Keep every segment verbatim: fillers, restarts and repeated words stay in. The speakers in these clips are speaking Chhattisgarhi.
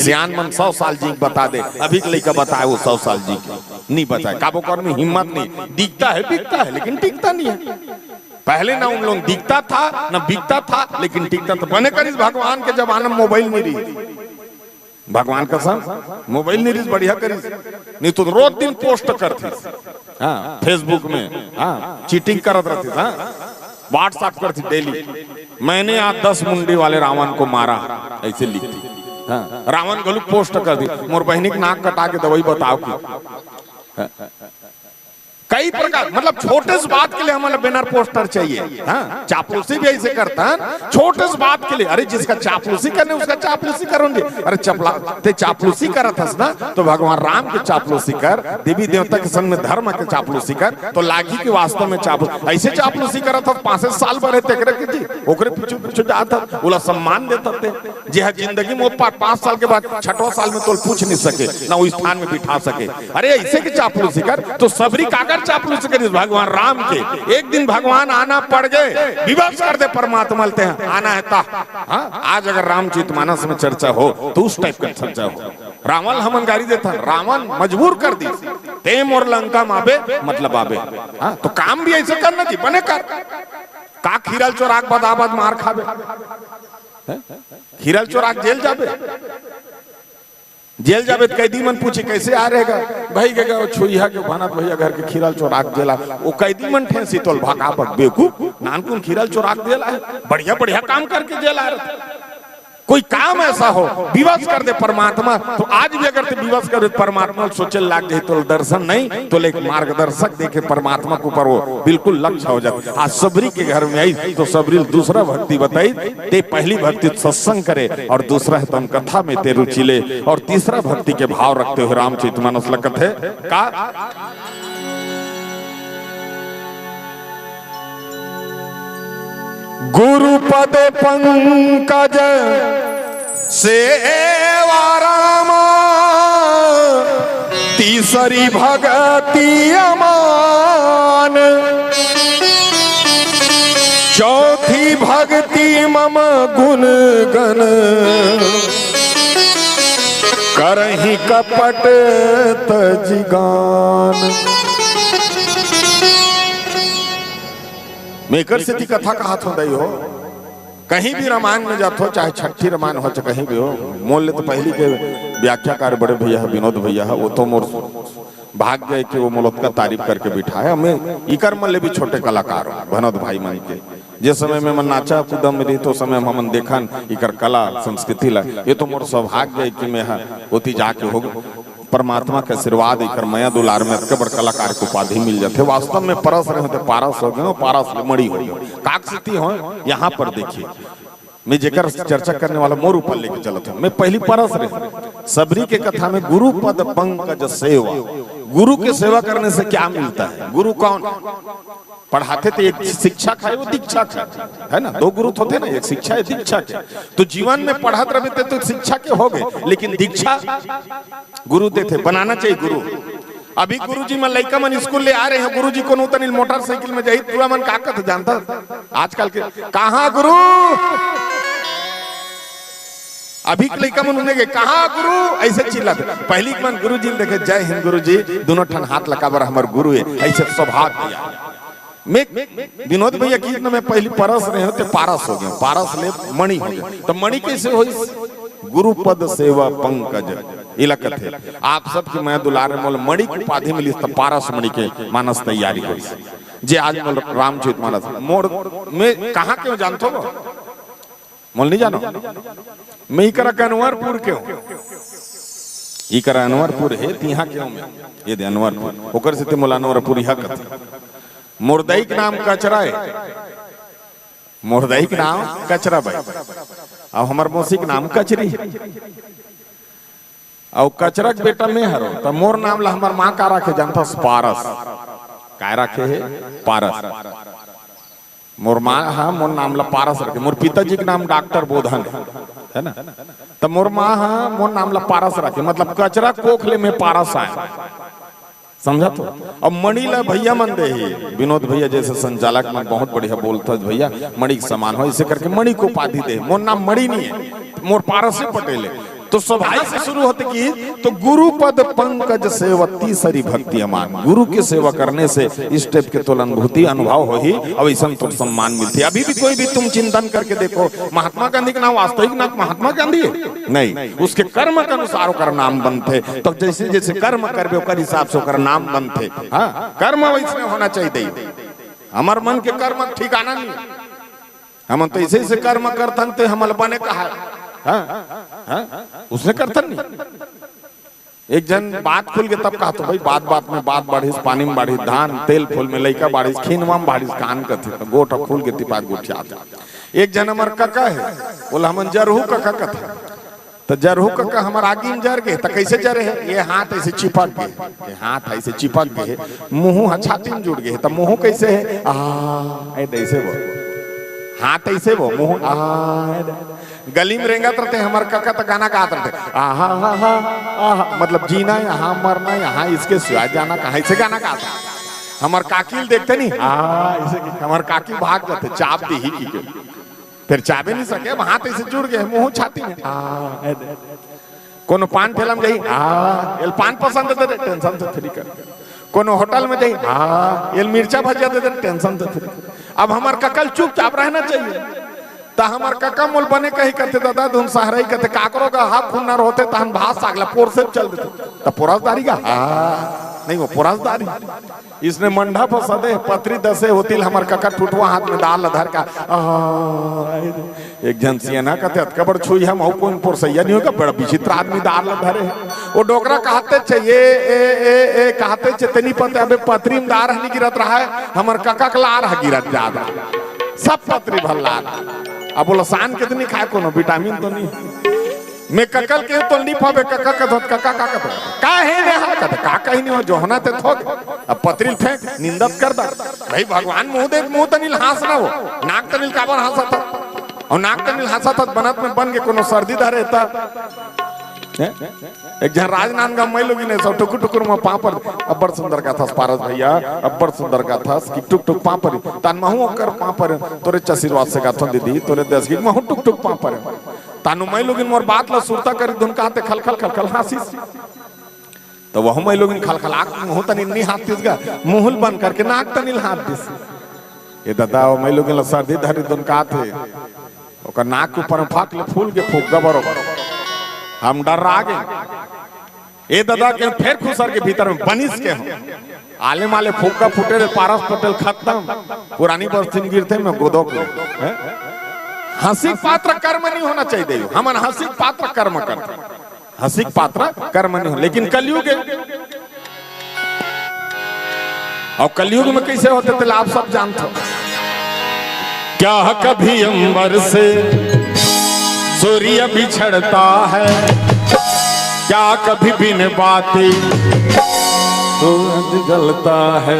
सियान मन सौ साल जी के बता दे, अभी के लइका बताए वो सौ साल जी के, नहीं बताए। काबर ओकर में हिम्मत नहीं, दिखता है, बिकता है, लेकिन टिकता नहीं है। पहले ना उन लोग दिखता था, ना बिकता था, लेकिन टिकता था। बने करिस भगवान के जमाना में मोबाइल नहीं रही, भगवान कसम, मोबाइल नहीं रहिस, बढ़िया करिस, नहीं तो रोज दिन पोस्ट करथिस। हाँ, Facebook में, हाँ, चीटिंग करत रहथिस, हाँ, WhatsApp करथिस डेली। "मैंने आज दस मुंडी वाले रावण को मारा", ऐसे लिखती। हाँ, रावण घलुक पोस्ट कर दी, "मोर बहिनी के नाक कटा के दवाई बताओ" की। हाँ। कई प्रकार, मतलब, छोटे से बात के लिए हमारा बैनर पोस्टर चाहिए। हाँ, चापलूसी भी ऐसे करता है, छोटे से बात के लिए। अरे, जिसका चापलूसी करने, उसका चापलूसी करो जी। अरे चपला, ते चापलूसी करत हस ना, तो भगवान राम के चापलूसी कर, देवी देवता के संग में धर्म के चापलूसी कर, तो लागी कि वास्तव में चापलूस। ऐसे चापलूसी करत हस, पाँच साल भर है तेकरे के जी, ओकरे पीछे पीछे जात हस, ओला सम्मान देत हस ते। जे ह जिंदगी में वो पा-, पाँच साल के बाद छठवां साल में तोल पूछ नहीं सके, ना वो स्थान में बिठा सके। अरे ऐसे के चापलूसी कर, तो सबरी काकर चापलूसी करिस भगवान राम के। एक दिन भगवान आना पड़ गए, विवश कर दे परमात्मा ल, ते आना है ता। हाँ, आज अगर रामचरित मानस में चर्चा हो तो उस टाइप का चर्चा हो। रावण हमन गारी देथन, रावण मजबूर कर दी, "ते मोर लंका में आबे, मतलब आबे।" हाँ, तो काम भी ऐसे करना जी, बने कर। का खीरा ल चोराक बदाबद मार खाबे? हैं? खीरा ल चोराक जेल जाबे? जेल जाबे त कैदी मन पूछी, "कैसे आ रहेगा?" भाई के गए छुईहा के भनत भैया घर के खीरा ल चोराक जेला। वो कैदी मन ठेंसी तोल भगा बक बेवकूफ, नानकुन खीरा ल चोराक जेला है, बढ़िया बढ़िया काम करके जेल आ रहे। कोई काम ऐसा हो, विवश कर दे परमात्मा। तो आज भी अगर ते विवश कर दे परमात्मा, सोचे लाग जाए तो दर्शन नहीं, तो एक मार्गदर्शक देखे परमात्मा के ऊपर, वो बिल्कुल लक्ष्य हो जाता। आज सबरी के घर में आई तो सबरी दूसरा भक्ति बताई, ते पहली भक्ति सत्संग करे और दूसरा है तो हम कथा में ते रुचि ले और तीसरा भक्ति के भाव रखते हुए रामचरित मानस लगत है का। गुरुपद पंकज सेवा राम, तीसरी भगति अमान, चौथी भगति मम गुण गण, करही कपट तजि गान। मैं एकर सेती कथा कहत हों दाई हो, कहीं भी रामायण में जात हो, चाहे छठी रामायण हो, चाहे कहीं भी हो, मोर ले तो पहली के व्याख्याकार बड़े भैया है, विनोद भैया है, वो तो मोर भाग्य है कि वो मोला ओतका तारीफ करके बिठाए। मैं इकर मन ले भी छोटे कलाकार हों, भनोत भाई मन के। जे समय में मन नाचा कूदा में रही, तो समय में हमन देखन इकर कला संस्कृति ला। ये तो मोर सौभाग्य है कि मैं हा ओती जाके हो परमात्मा के आशीर्वाद, इकर मया दुलार में अतके बड़ कलाकार के उपाधि मिल जाथे। वास्तव में परस रहे हों ते पारस हो गए हों, पारस ले मणि हो गए हों। काक सेती हों, यहाँ पर देखिए, मैं जेकर चर्चा करने वाला मोर ऊपर लेके चलत हों। मैं पहली परस रहे हों। सबरी के कथा में गुरु पद पंकज सेवा, गुरु के सेवा करने से क्या मिलता है? गुरु कौन पढ़ाथे? तो एक शिक्षक है, वो दीक्षक है, है ना? दो गुरु तो होथे ना, एक शिक्षा है, दीक्षा के। तो जीवन में पढ़त रहे ते तो शिक्षा के हो गए, लेकिन दीक्षा गुरु देथे, बनाना चाहिए गुरु। अभी गुरुजी मन लइका मन स्कूल ले आ रहे हैं, गुरुजी कोनो तनिल मोटरसाइकिल में जाही, टूरा मन का कथे जानत हस? आजकल के, "कहाँ गुरु?" अभी के लइका मन उन्हें के, "कहाँ गुरु?" ऐसे चिल्लाथे। पहली के मन गुरुजी ल देखे, "जय हिंद गुरुजी", दोनों ठन हाथ लकाबर हमर गुरु है, ऐसे स्वभाव दिया। मैं विनोद भैया की न मैं पहली परस रहे हों ते पारस हो गए, पारस ले मणि हो गए। तो मणि कैसे होइस? गुरु पद सेवा पंकज, इला कथे। आप सबके मया दुलार में मोला मणि के उपाधि मिलिस, तो पारस मणि के मानस तैयारी होइस। जे आज मोला रामचरित मानस मोर, मैं कहाँ के हों जानत हो? मोला नहीं जानो, मैं इकरा के अनवरपुर के हों। इकरा अनवरपुर है, तिहाँ के हों मैं। ये दे अनवरपुर, ओकर सेती मोला अनवरपुर इहाँ कथे। मोर दाई के नाम कचरा है, मोर दाई के नाम कचरा बाई, अउ हमर मौसी के नाम कचरी। अउ कचरा के बेटा मैं हरों, त मोर नाम ला हमर माँ का राखे जानत हस? पारस। काय राखे हे? पारस। मोर माँ हा मोर नाम ला पारस राखे। मोर पिताजी के नाम डॉक्टर बोधन हे, है ना? त मोर माँ हा मोर नाम ला पारस राखे, मतलब कचरा कोख ले मैं पारस आए। समझत हो? अब मणि ला भैया मन दे ही, विनोद भैया जैसे संचालक मन बहुत बढ़िया बोलत हे, "भैया मणि के समान हो", ऐसे करके मणि के उपाधि दे। मोर नाम मणि नहीं है, मोर पारस से पटेल है। तो सभाई से शुरू होथे कि तो गुरु पद पंकज सेवा तीसरी भक्ति अमान। गुरु के सेवा करने से इस टाइप के तोला अनुभूति अनुभव होही, अउ अइसन तोर सम्मान मिलथे। अभी भी कोई भी तुम चिंतन करके देखो, महात्मा गांधी के नाम वास्तविक नाम महात्मा गांधी हे? नहीं, उसके कर्म के अनुसार ओकर नाम बनथे। तो जइसे जइसे कर्म करबे ओकर हिसाब से ओकर नाम बनथे। हाँ, कर्म वइसने होना चाहिए। हमर मन के कर्म के ठिकाना नहीं। हमन तो अइसे अइसे कर्म करथन ते हमन ल बने कहा, हाँ? हाँ? उसने करथन नहीं। एक झन बात खुल के तब कहा तो भाई, बात बात में बात बाढ़िस, पानी में बाढ़िस धान, तेल फूल में लइका बाढ़िस, खीनवा में बाढ़िस कान कथे, तो गोठ खुल के तिपा गोठियात। एक झन हमर कका हे, ओला हमन जरहू कका कथे। तो जरहू कका हमर आगी में जर गे, तो कइसे जरे हे? ये हाथ अइसे चिपक गे, ये हाथ अइसे चिपक गे, मुंह ह छाती में जुड़ गे, तो मुंह कइसे हे? आ, ए, अइसे वो। हाथ अइसे वो, मुंह आ, ए, गली में रेंगत रथे हमर कका, तो गाना गात रथे, आहा, हा, हा, आहा, मतलब जीना यहाँ, मरना यहाँ, इसके सिवा जाना कहाँ, अइसे गाना गात रथे। हमर काकी ल देखथे नहीं, आ, अइसे कि हमर काकी भाग जाथे, चाप दीही कि के। फेर चाबे नहीं सके, हाथ अइसे जुड़ गे, मुंह छाती में। आ, ए दे। कोनो पान ठेला में जाही, आ, एल पान पसंद हे, tension से थोड़ी कर। कोनो होटल में जाही, आ, एल मिर्चा भजिया दे दे, tension से थोड़ी कर। अब हमर कका ल चुपचाप रहना चाहिए। त हमर कका मोला बने कही कथे, दादा धुन सहरई कथे, काकरो गा हा खुन्नर होथे, तहन भात साग ला पोरसे चल देथे। त पोरसदारी गा, आ, नहीं वो पोरसदारी। इसने मंडा फंसा दे, पतरी दसे होतिल, हमर कका ठुठवा हाथ में दार ल धर का, आ, एक झन सियान कथे, "अतका बड़ छुई हम, अउ कोन पोरसइया नहीं होगा, बड़ा विचित्र आदमी दार ल धरे हे।" वो डोकरा कहते छे, "ए, ए, ए, ए," कहते छे, "तेनी पते अबे पतरी में दार ह नहीं गिरत रहा है, हमर कका के लार ह गिरत जात रहा। सब पतरी भर लार।" अब बोला, "सान कितनी खाए, कोनो विटामिन तो नहीं?" मैं कका ल केहेंव तो नहीं पाबे, कका कथों, कका का कथों? का हे ने हा कथे, का कहीं नहीं हो, जो होना ते थोक। अब पतरी ल फेंक, निंदत कर दा। भाई भगवान मुंह दे, मुंह तनिल हांस ना हो, नाक तनिल काबर हांसत हस? अउ नाक तनिल हांसत हस, बनत में बन के कोनो सर्दी धरे त। हैं? एक झन राजनांदगांव माईलोगिन हे, सब टुकुर टुकुर म पांव पर, अब्बड़ सुंदर गाथस पारस भैया, अब्बड़ सुंदर गाथस कि टुक टुक पांव पर, तहान महूं ओकर पांव पर, तोरे आशीर्वाद से गाथों दीदी, तोरे दस गीत महूं टुक टुक पांव पर। तहान माईलोगिन मोर बात ला सुरता करी धुन कहते खलखल खलखल हांसिस। त वहू माईलोगिन खलखलाक मुंह तनिल नी हाथ दिस गा, मुंह ल बंद करके नाक तनिल हाथ दिस। ए दादा, ओ माईलोगिन ला सर्दी धरी धुन कहते, ओकर नाक के ऊपर में फाक ले फूल के फुग्गा बरोबर। हम डर्रा गे। ए दादा के फेर खुसर के भीतर में बनिस के हम। आले माले फुग्गा फूटे ले पारस पटेल खत्म। पुरानी बस्ती में गिरथे में गोदो के। हैं? हंसी के पात्र कर्म नहीं होना चाहिए। हमन हंसी के पात्र कर्म करथन। हंसी के पात्र कर्म नहीं हो, लेकिन कलयुग हे। अउ कलयुग में कइसे होथे, तेला आप सब जानथो। क्या कभी अंबर से सूर्य बिछड़ता है, क्या कभी बिन बाती सूरज गलता है,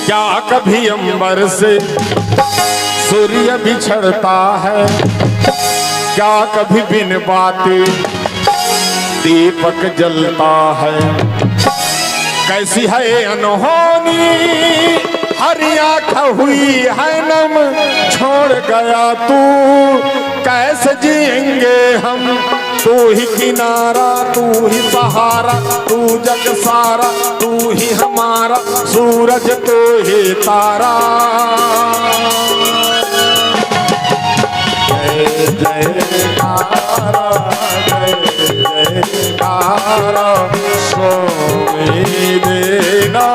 क्या कभी अंबर से सूर्य बिछड़ता है, क्या कभी बिन बाती दीपक जलता है। कैसी है अनहोनी, हर आँख हुई है नम, छोड़ गया तू, कैसे जिएंगे हम? तू ही किनारा, तू ही सहारा, तू जग सारा, तू ही हमारा सूरज, तू ही तारा। जय जयकारा, जय जयकारा, स्वामी देना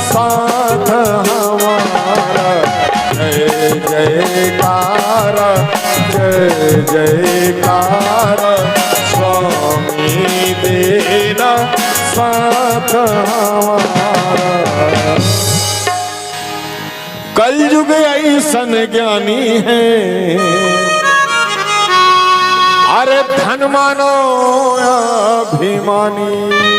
साथ हमारा। जय जयकारा, जय जयकारा, स्वामी देना साथ हमारा। कलयुग अइसन ज्ञानी हे, अरे धन मानो अभिमानी हे।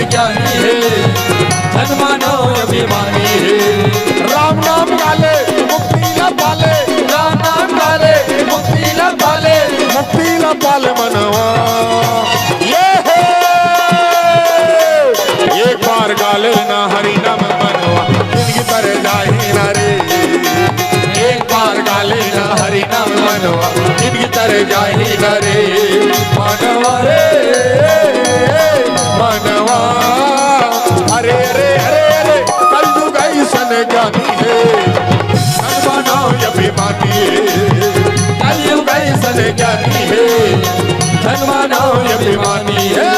ज्ञानी हे, धन मानव अभिमानी हे। राम नाम गाले मुक्ति ला पाले, राम नाम गाले मुक्ति ला पाले, मुक्ति ला पाले मनवा। ये हे, एक बार गाले ना हरि नाम मनवा, जिनगी तर जाही ना रे। एक बार गाले ना हरि नाम मनवा, जिनगी तर जाही ना रे। मनवा रे, मनवा। अरे, अरे, अरे, अरे, कलयुग ऐसन ज्ञानी हे, धन मानव अभिमानी हे। कलयुग ऐसन ज्ञानी हे, धन मानव अभिमानी हे।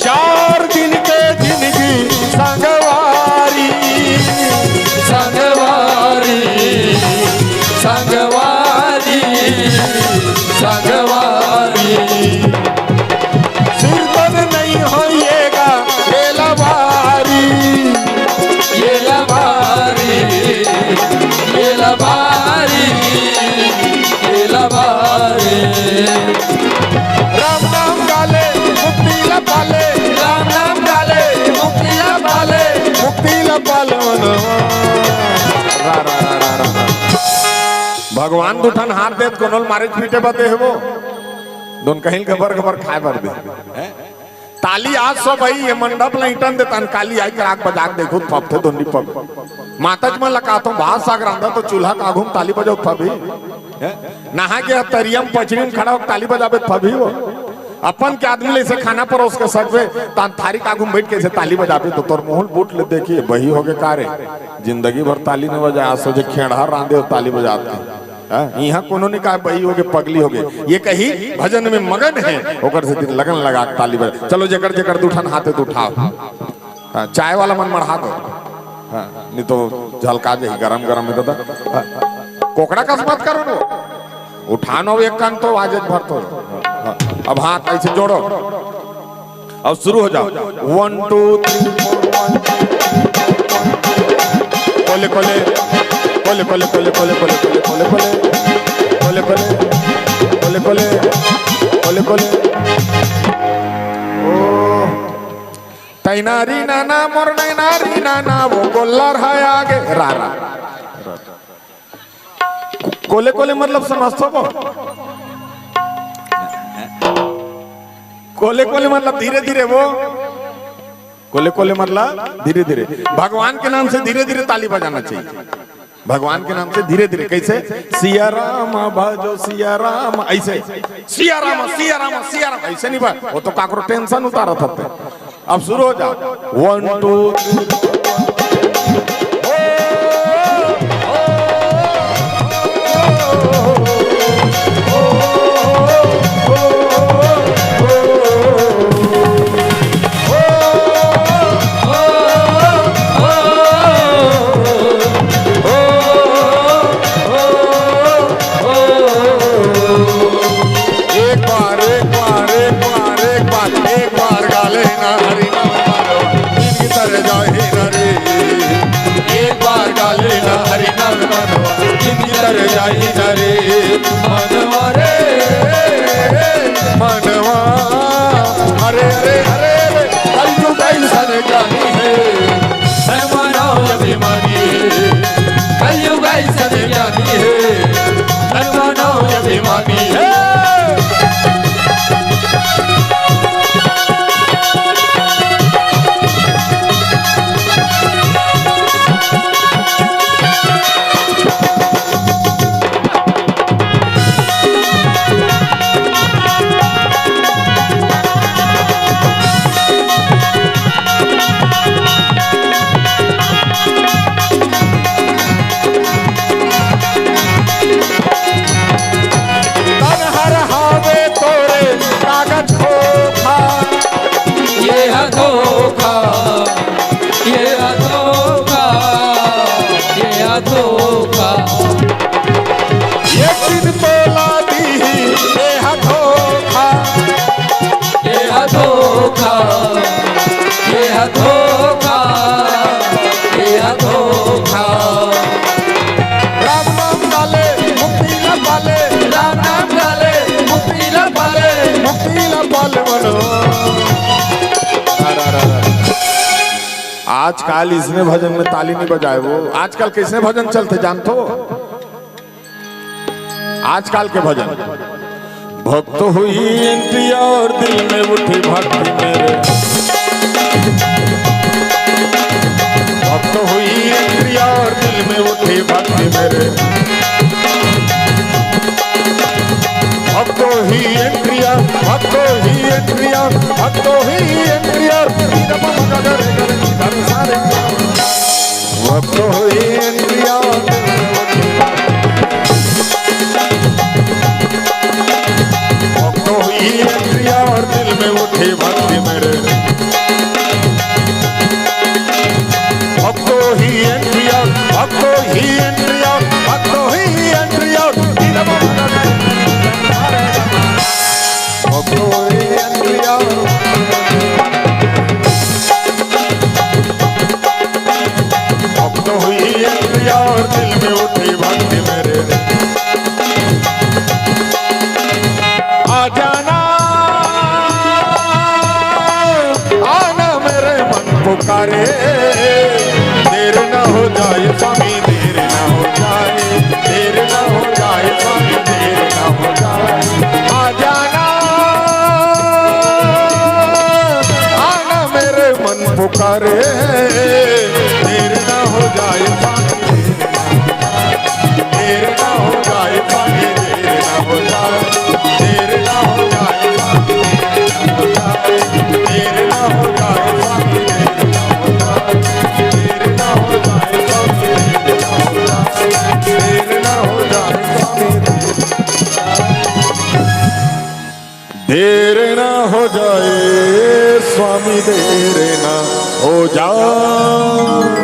चार दिन के जिनगी संगवारी, संगवारी, संगवारी, संगवारी। सिरदन नहीं होइएगा, ये लबारी, ये लबारी, ये लबारी, ये लबारी। राम नाम गाले मुक्ति ला पाले, राम नाम गाले मुक्ति ला पाले, मुक्ति ला पाले मनवा। रा, रा, रा, रा, रा, रा। भगवान दू ठन हाथ देत कोनो ल मारे पीटे बदे हे वो। दोन कहिल गबर गबर खाए बर दे। हैं? ताली आज सब आई, ये मंडप ल ईंटन देतन, काली आई कराक बजाक देखो, फबथे दोनी पग। माता जी मन ल कहथों, भात साग रांधा तो चूल्हा के आघू म ताली बजाओ फबही। हैं? नहा के तरिया म पचरी म खड़ा होके ताली बजाबे त फबही वो। अपन के आदमी ल ऐसे खाना परोस के सकबे, तान थारी के आघू म बैठ के ऐसे ताली बजाबे तो तोर मुंह ल बूट ले देखिए, बही होगे का रे? जिंदगी भर ताली न बजाए, आज सोचे खेड़हा रांधे अउ ताली बजात हे। हाँ, इहाँ कोनो नहीं कहा बही होगे, पगली होगे। ये कही भजन में मगन हे, ओकर सेती लगन लगा के ताली बजा। चलो, जेकर जेकर दू ठन हाथ हे त उठाओ। हाँ, चाय वाला मन मढ़ा दो। हाँ, नहीं तो झलका जाही, गरम गरम हे दादा। हाँ, कोकड़ा कस मत करो वो। उठानो एक कान तो आवाज भर तो। हाँ, अब हाथ ऐसे जोड़ो। अब शुरू हो जाओ। One, two, three, four, one, two, three, four, one, two, three। कोले, कोले, कोले, कोले। ओ, तैनारी नाना, मोर नैनारी नाना, वो गोल्लर है आगे। रा, रा। कोले कोले मतलब समझथो वो? कोले कोले मतलब धीरे धीरे वो। कोले कोले मतलब धीरे धीरे। भगवान के नाम से धीरे धीरे ताली बजाना चाहिए। भगवान के नाम से धीरे धीरे। कैसे? सिया राम भजो सिया राम, ऐसे। सिया राम, सिया राम, सिया राम, ऐसे नहीं बा, वो तो काकरो tension उतारत हते। अब शुरू हो जाओ। One, two, three, four, one, two, three, four। एक बार, एक बार, एक बार, एक बार, एक बार गाले ना हरि नाम मनवा, जिनगी तर जाही ना रे। एक बार गाले ना हरि नाम मनवा, जिनगी तर जाही ना रे। मनवा रे, मनवा। अरे, अरे, अरे, अरे, कलयुग ऐसन ज्ञानी हे, है मानव अभिमानी हे। कलयुग ऐसन ज्ञानी हे, है मानव अभिमानी हे। आजकल इसने भजन में ताली नहीं बजाए वो। आजकल कैसे भजन चलते जानथो? आजकल के भजन, भक्त हुई एंट्री और दिल में उठी भक्ति मेरे, भक्त हुई एंट्री और दिल में उठी भक्ति मेरे, भक्तो ही एंट्रिया, भक्तो ही एंट्रिया, भक्तो ही एंट्रिया। भक्तो ही एंट्रिया, भक्तो ही एंट्रिया और दिल में उठी भक्ति मेरे। भक्तो ही एंट्रिया, भक्तो ही एंट्रिया, भक्तो ही एंट्रिया। भक्तो ही एंट्रिया, भक्तो ही एंट्रिया और दिल में उठी भक्ति मेरे। आ जाना, आना मेरे मन पुकारे, देर ना हो जाए स्वामी, देर ना हो जाए, देर ना हो जाए स्वामी, देर ना हो जाए। आ जाना, आना मेरे मन पुकारे, देर ना हो जाए स्वामी, देर ना हो जाए स्वामी, देर ना हो जाए, देर ना हो जाए स्वामी, देर ना हो जाए, देर ना हो जाए स्वामी, देर ना हो जाए, देर ना हो जाए स्वामी, देर ना हो जाए, देर ना हो जाए स्वामी, देर ना हो जाए। देर ना हो जाए स्वामी, देर ना हो जाए।